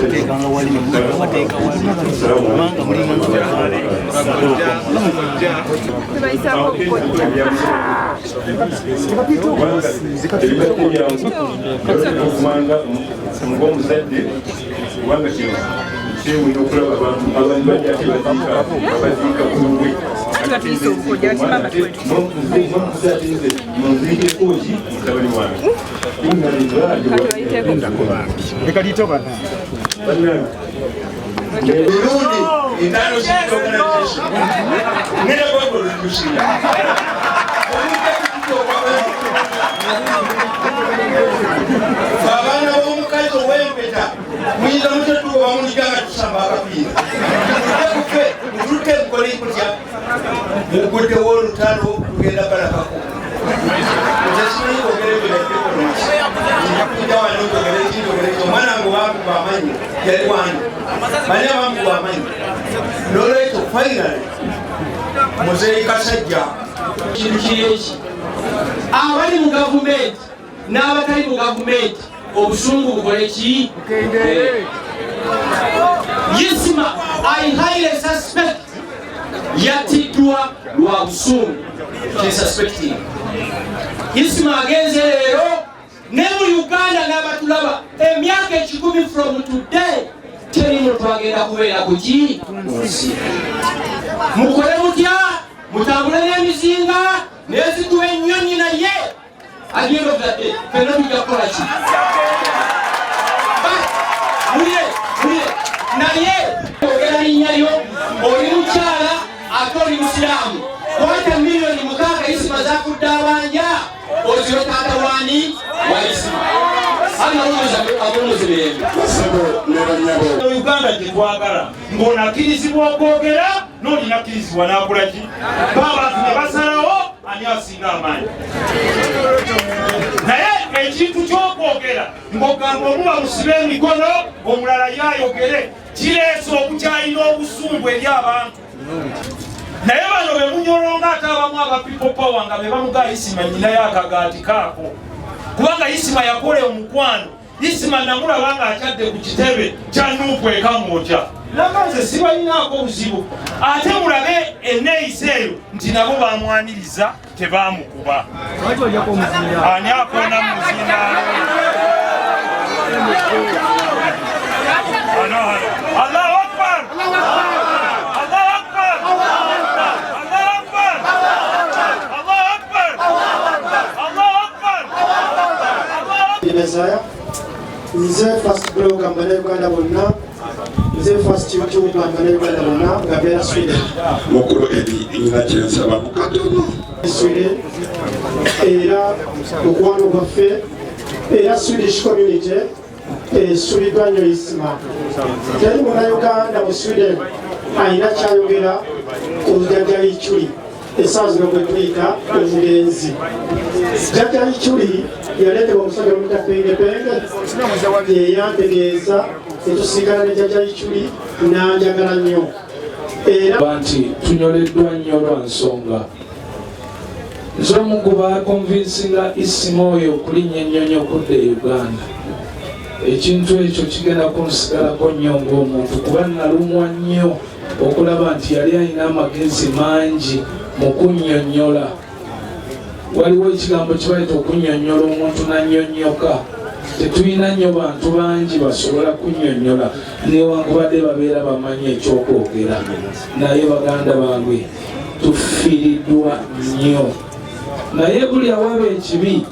Bateekanga wali, bateeka wali kubanga Tubayisaako obukodyo. Kubanga ng'omuzadde, kubanga kino kyewunya okulaba abantu abantu bajja ate baziika, baziika kulwe. Ati batuyise obukodyo, ati maama tuwe. Ate nze munziikeko ki mutabani wange? Inna lillahi wa Leka liyite bana. Bannange. Emirundi etaano security organization ngenda kwegololusinga. Abaana b'omukazi ow'empeta muyinza mutetugoba mulija nga tusamba akapiira, mujje kufe mututte mukole kutya, muguddewo olutalo tugenda balabako. Nze kwogera ebyo natekolonsi njakuja wano njogere kinjogere ki omwana wange bampuba amanyi yali wange bani abampuba amanyi. Nolwekyo finally Muzeeyi Kasajja. Kintu kiri eki, abali mu gavumenti n'abatali mu gavumenti, obusungu bukole ki? Isma, I highly suspect yattiddwa lwa busungu. Kyensuspecting, Isma agenze leero ne mu Uganda n'abatulaba, emyaka 100 from today teri muntu agenda kubeera kuki nsi. Mukole mutya? Mutambule n'emizinga n'ezikuba ennyonyi, naye at the end of the day fenna tujja kukola ki? Mulire, mulire, naye ogera linnya lyo, oli mukyala ate oli musiraamu. Kwata miliyoni 6 Isima zakudde abanja, oziwe taata wani wa Isima. Abuluzi mirembe. Basebo ne banyabo. Uganda gyetwagala ng'onakkirizibwa okwogera n'olinakkirizibwa n'akolaki, ba abantu ne basalawo ani asinga amaanyi. Naye ekintu ky'okwogera ng'ogamba omuba musibe emikono omulala yayogere kireesa obukyayi n'obusungu eri abantu. Naye bano be munyolonga, ate abamu aba People Power nga be bamuga Isima nyinayo akagaati kaako, kubanga Isima yakola omukwano. Isima namulaba nga akyadde ku kitebe kya NUP ekamwokya, namba nze sibalinaako buzibu. Ate mulabe eneeyisa eyo nti nabo bamwaniriza, tebamukuba. Ani akoona mu muzindaalo? Allahu Akbar! Allahu Akbar! Allahu Akbar! Allahu Akbar! Allahu Akbar! Allahu Mesaya, nze first blogger mu Bannayuganda bonna, nze first YouTuber mu Bannayuganda bonna nga mbeera Sweden. Mukulu Eri, nina kyensaba mu katono. Sweden era mukwano gwaffe, era Swedish community esubiddwa nnyo Isima. Teri Munnayuganda mu Sweden alina kyayogera ku Jjajja Ichuli, essaawa zino gwe tuyita omugenzi Jjajja Ichuli. Yaleetebwa omusajja omuyita Pengepenge, yeyantegeeza netusigala ne Jjajja Ichuli, nanjagala nnyo era Ba nti tunyoleddwa nnyo lwa nsonga nze omu ku bakonvinsinga Isima oyo okulinnya ennyonyi okudda e Uganda. Ekintu ekyo kigenda kunsigalako nnyo ng'omuntu, kuba nalumwa nnyo okulaba nti yali alina amagezi mangi mu kunnyonnyola. Waliwo ekigambo kibayita okunnyonnyola omuntu nannyonnyoka. Tetulina nnyo bantu bangi basobola kunnyonnyola newankubadde babeera bamanyi ekyokwogera. Naye baganda bange, tufiiriddwa nnyo, naye buli awaba ekibi.